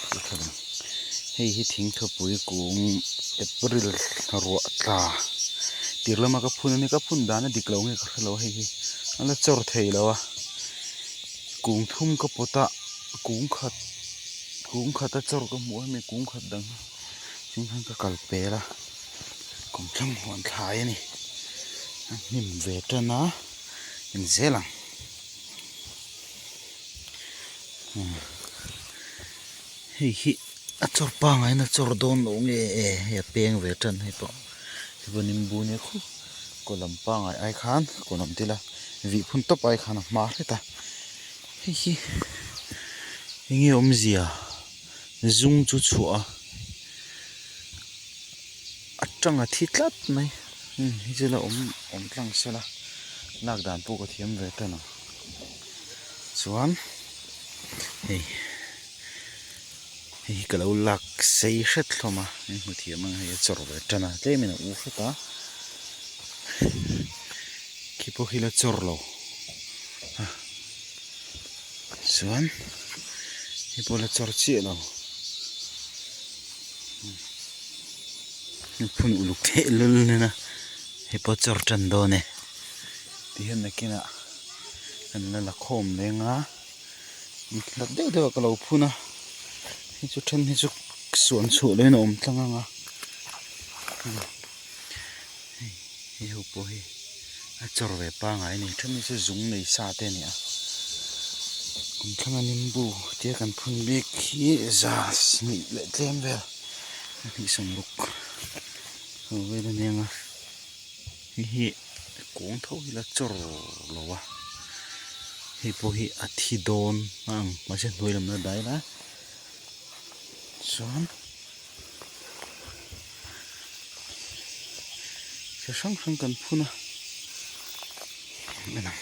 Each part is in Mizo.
Hei hi thingthupui kung April ruah tla tir lama ka phun a ni. Ka phun dan a dik lo nge ka hre lo a hei hi a la chawr thei lo a kung thum ka pawt a kung khat kung khat a chawr ka hmuh a hemi kung khat dang hi tin khan ka kal pel a kawmthlang huan thlai a ni a hnim ve tan a en zel ang. Hei hi a chawr pangngai in a chawr dawn lo nge hei a peng ve tan hei pawh hei pawh nimbu nia khup kaw lam pangngai ai khan kaw lam tila vih phun tawp ai khan a hma hret a hei hi enge awmzia zung chu chhuah a a tang a thi tlat mai hei chu la awm awm tlang sela lak dan pawh ka thiam ve tan ang chuan hei hei hi ka lo lak sei hret hlawm a min hmu thiam ang hei a chawr ve tan a tlem in a u hret a khi pawh khi la chawr lo a chuan hei pawh la chawr chiah lo phun uluk theih lul nen a hei pawh chawr tan dawn e. Tihian nakinah kan la la khawm leng a hlat deuh deuh ah ka lo phun a hei chu then hi chu suan chhuah loin a awm tlang ang a hei hei ho pawh hi a chawr ve pangai a ni then hi chu zung nei sa te a ni a kum thlanga nimbu tia kan phun bik hi za hnih leh tlem vel hnih sawmruk ho vel a nia ang a hei hi. Kung tho hi la chawr lo a hei pawh hi a thi dawn a ang mahse hnuai lam la dai la chuan chi hrang hrang kan phun a en ang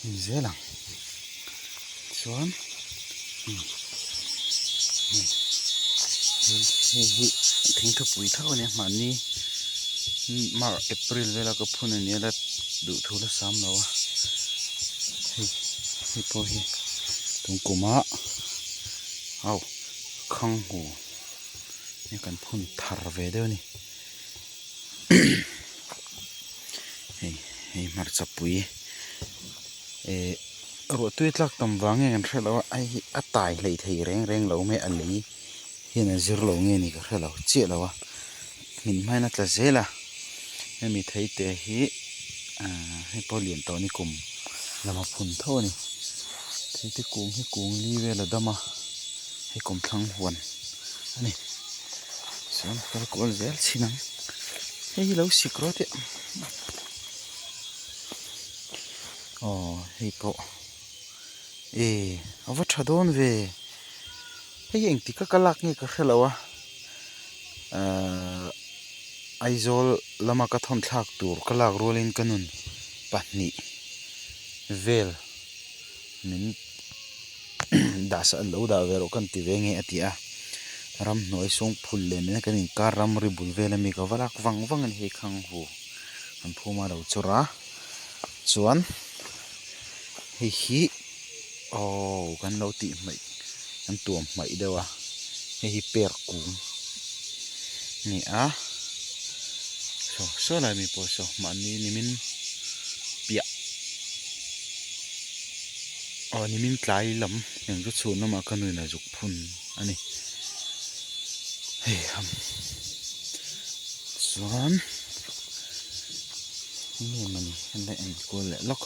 en zel ang chuan hei hi thingthupui tho a nia mahni March April vela ka phun a nia la duh thu la sam lo a hei hei pawh hi tun kuma au khang hu nia kan phun thar ve deuh a ni hei hei hmarcha pui eh ruah tui tlak tam vang nge kan hre lo a hei hi a tai hlei thei reng reng lo mai a lei hian a zir lo nge ni ka hre lo chiah lo a hmin hmain a tla zel a hemi thei te hi ahh hei pawh lian tawh a ni kum lama phun tho a ni thei te kung hi kung li vel a dam a hei kawmthlang huan a ni chuan kal kual zel chhin ang hei hi lo sik rawh teh. Aw hei pawh eh a va tha dawn ve hei hi engtik a ka lak nge ka hre lo a ahh Aizawl lama ka thawn thlak tur ka lak rualin ka nun pahnih vel min dah sa lo dah ve rawh ka ti ve nge a ti a ramhnuai sawngphul leh nena kan inkar ramri bul vel ami ka va lak vang vang a ni hei khang hu an phum a lo chawr a. Chuan hei hi aww kan lo tih hmaih kan tuam hmaih deuh a hei hi per kung a ni a saw saw lai mi pawh saw mahni nimin piah aw nimin tlai lam eng chu chhun lamah ka nuin a zuk phun a ni hei ham chuan. Enge mawni an la en kual leh lawk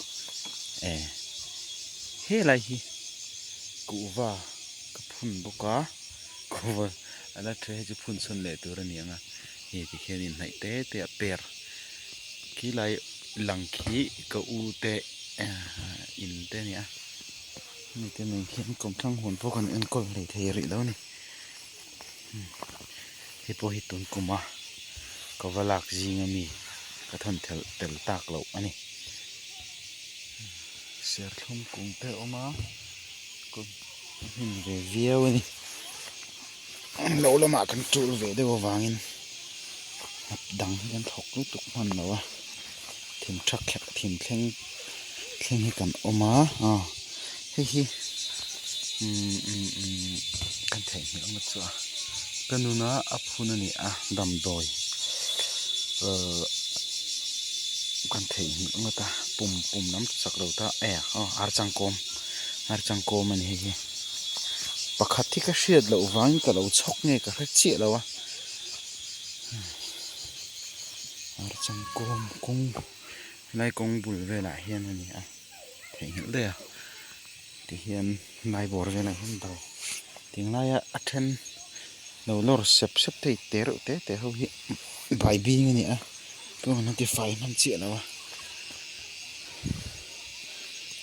eh helai hi kuhva ka phun bawk a kuhva a la tha hi chu phun chhawn leh tur a ni ang a hei ti khian inhnaih te te a per khilai lang khi ka u te in te a ni a hemi te nen khian kawmthlang huan pawh kan enkawl hlei thei rih lo a ni. Hei pawh hi tun kuma ka va lak zing ami ka thawn thelh tel tak loh a ni. Serthlum kung te a awm a a hnim ve viau a ni. Lo lamah kan tul ve deuh avangin hnap dang hi kan thawk lutuk hman lo a thim tha kherh thim thleng thleng hi kan awm a aw hei hi umm umm umm. theihnghilh ngawt chu a ka nuna a phun a ni a damdawi ahh kan theihnghilh ngawt a pum pum lam chak lo ta e aw archangkawm archangkawm a ni hei hi pakhat hi ka hriat loh vangin ka lo chhawk nge ka hre chiah lo a archangkawm kawng helai kawng bul velah hian a ni a theihnghilh daih a tihian lai bawr velah hian do tinglai a a then lo lawr sep sep thei te reuh te te ho hi bai bing a ni a tunah an tifai hman chiah lo a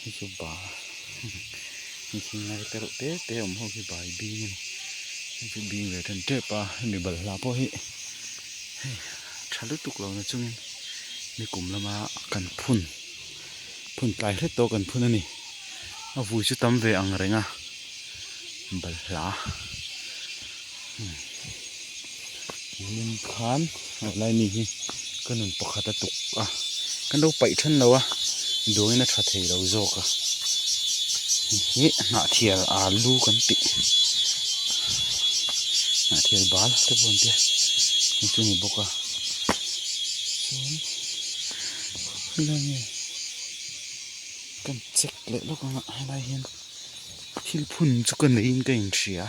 hei chu ba hei thinglai te reuh te te awm ho hi bai bing a ni hei chu bing ve then tep a hemi balhla pawh hi hei tha lutuk lo na chungin nikum lama kan phun phun tlai hret tawh kan phun a ni a vui chu tam ve ang reng a balhla umm khan helai mi hi ka nun pakhat a tuk a kan lo paih then lo a dawngin a tha thei lo zawk a hei hi hnahthial alu kan tih hnahthial bal te pawh an tia hei chu a ni bawk a chuan helai nge kan check leh lawk ang a helai hian thil phun chu ka neiin ka inhria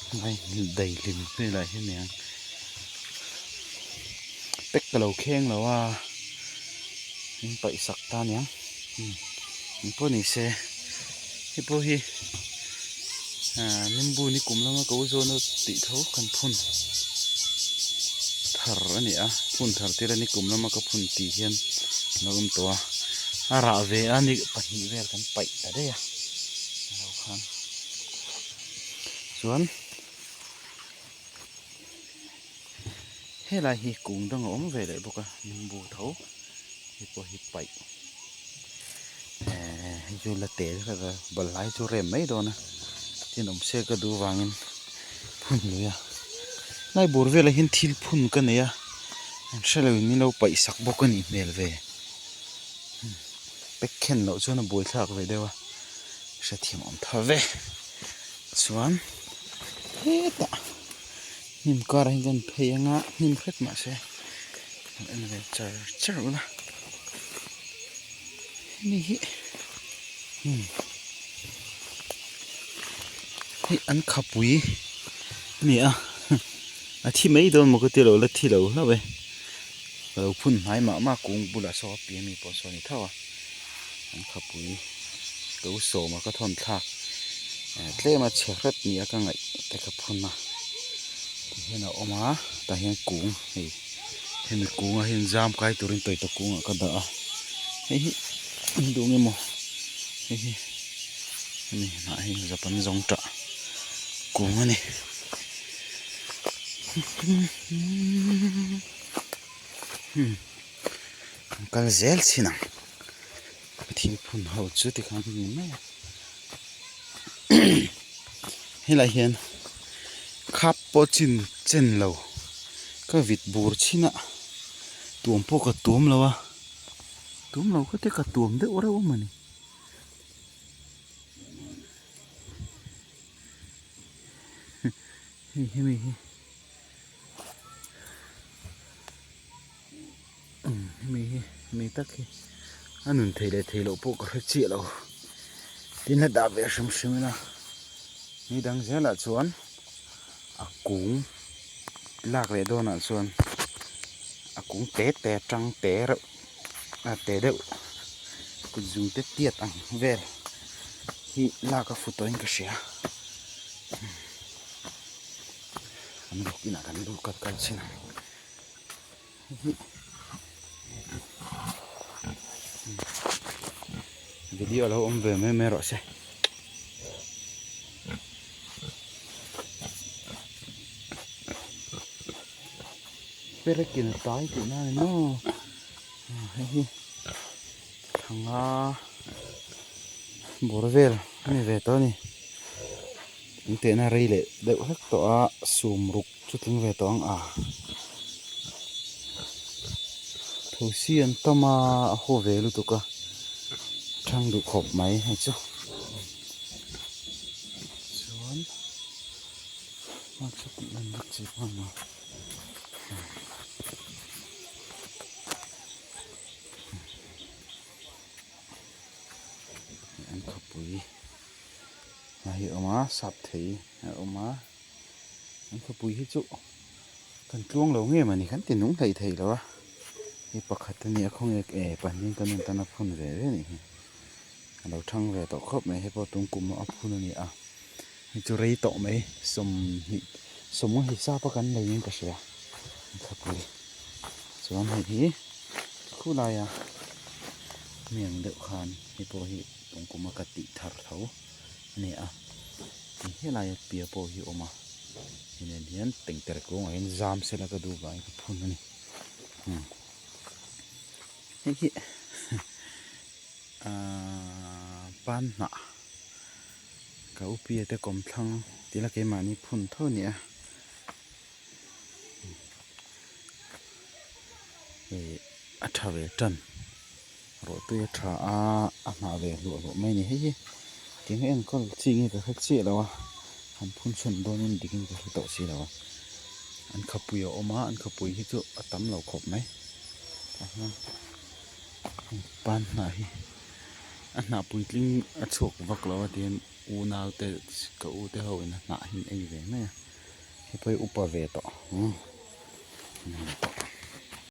helai daihlim velah hian eng pack ka lo kheng lo a min paih sak ta aniang engpawh ni se hei pawh hi ahh nimbu ni kum lama ko zawn a tih tho kan phun thar a ni a phun thar tir a ni kum lama ka phun tih hian a lo awm tawh a a rah ve a ni pahnih vel kan paih ta daih a alo khan chuan helai hi kung dang a awm ve leh bawk a nimbu tho hei pawh hi paih ehh hei chu la tel vek a balhla hi chu rem mai dawn a tin awm se ka duh vangin phun lui a helai bur velah hian thil phun ka nei a an hre lo in min lo paih sak bawk a nih hmel ve pack khen loh chuan a buaithlak ve deuh a hrethiam awm tha ve chuan hetah hnim karah hian kan phei anga hnim hret mahse lo en ve char char ula hemi hi hei an khapui a ni a a thi mai dawn maw ka ti lo la thi lo hlauh e ka lo phun hnai mah mah kung bulah saw a pian mi pawh saw a ni tho a an khapui lo sawm a ka thawn thlak tlem a chhe hret ni a ka ngaih te ka phun a tihian a awm a tah hian kung hei hemi kung ah hian zam kai turin tawita kung ah ka dah a hei hi an duh nge maw hei hi hemi hnah hi japan zawng tah kung a ni. An kal zel chin ang thil phun ho chu tikhan a ni mai a helaiah hian khap pawh chin chen lo ka vit bur chin a tuam pawh ka tuam lo a tuam lo kha te ka tuam deuh reuh a mawni. Hei hemi hi hemi hi hemi tak hi a nun thei leh thei loh pawh ka hre chiah lo tin a dah ve hrim hrim ila ni dang zelah chuan a kung lak leh dawnah chuan a kung te te atang te reuh a te deuh kut zung te tiat ang vel hi lak a fu tawhin ka hria. An bawk inah kan lut kal kal chin ang video lo awm ve mai mai rawh se. Perekin a tai tih na a ni maw hei hi thanga bawr vel a ni ve tawh a ni. An tehna rei leh deuh hlek tawh a sum ruk chu tling ve tawh ang a thosi an tam a a haw ve lutuk a thang duh khawp mai hei chu. Chuan hma chu tih lan vak chi pawh a ni lo. An khawpui a hi a awm a sap thei a awm a an khawpui hi chu kan tluang lo nge mawni kan ti nung hlei thei lo a hei pakhat a nia khawnge eh pahnih kan en tan a phun ve ve a nih hi a lo thang ve tawh khawp mai hei pawh tung kum a phun a ni a hei chu rei tawh mai sawmhnih sawmnga hisap a kan nei in ka hria an khawpui chuan hei hi khulai a mi ang deuh khan hei pawh hi tung kum a ka tih thar tho a ni a tin helai a pia pawh hi a awm a hei nen hian tengtere kawngah hian zam sela ka duh vangin ka phun a ni hei hi ahh pan hnah ka upia te kawmthlang tih la keimahni phun tho a ni a ih a tha ve tan rawh tui a tha a a hnah ve hluah hluah mai a ni hei hi tiang hi enkawl chi nge ka hre chiah lo a han phun chhun dawnin dikin ka hre tawh si lo a an khapui a awm a an khapui hi chu a tam lo khawp mai tah hian pan hnah hi a hnah puitling a chhuak vak lo a tihian unau te ka u te ho in a hnah hi an ei ve mai a hei pawh hi upa ve tawh.